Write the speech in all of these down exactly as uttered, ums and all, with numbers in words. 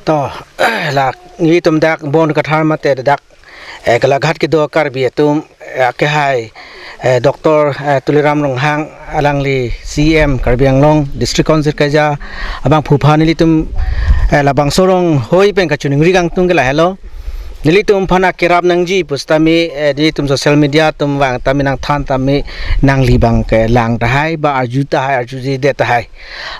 To, la nelitum dak Bon Kathar mate dak, eh, Golaghat kedo Karbi atum, eh, akehai, eh, Doctor, eh, Tuliram Ronghang, alangli C E M Karbi Anglong District Council kaja abangphu aphan nelitum, eh, labangso arong hoi pen kachiningri kangtung ke lahelo. Nelitum aphan akerap nangji pu sitame, eh, nelitum social media atum vang tame nangthan tame nangli abang kelang tahai, ba arju tahai, arjuji det tahai.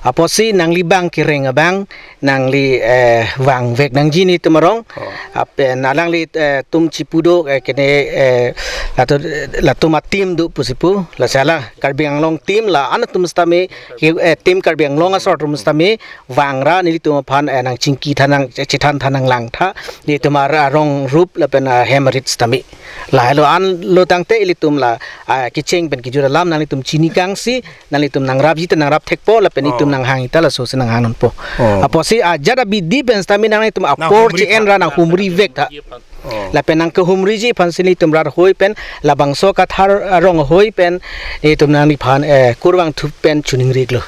Apotsi nangli abang kereng abang, nangli, eh, vangvek nangji nelitum arong. Oh. Lapen alangli, eh, atum chipu do, eh, kene, eh, latum, latum a-team do pusi pu, lasi la Karbi Anglong team la-an atum sitame, ki, eh, team Karbi Anglong asor atum sitame vangra nelitum aphan, eh, nangchingki tha nang, chethan tha nanglang tha, nelitum ar-, arong rup lapen ahem arit sitame. Lahelo anlo tangte ilitum la, ah, kecheng pen kejut alam nanglitum chini kangsi, nanglitum nangrapji ta nangrap thekpo, lapen Oh. itum nanghangji ta lasosi nanghang nonpo. Oh. Apotsi ajat abidi pen sitame nanglitum apor Nanghumri che-en ra tha. nanghumri vek tha. Oh. Lapen nangkehumriji aphansi nelitum rat hoi pen, labangso Kathar arong hoi pen, itum nangliphan, eh, kurvangthu pen chiningri iklo.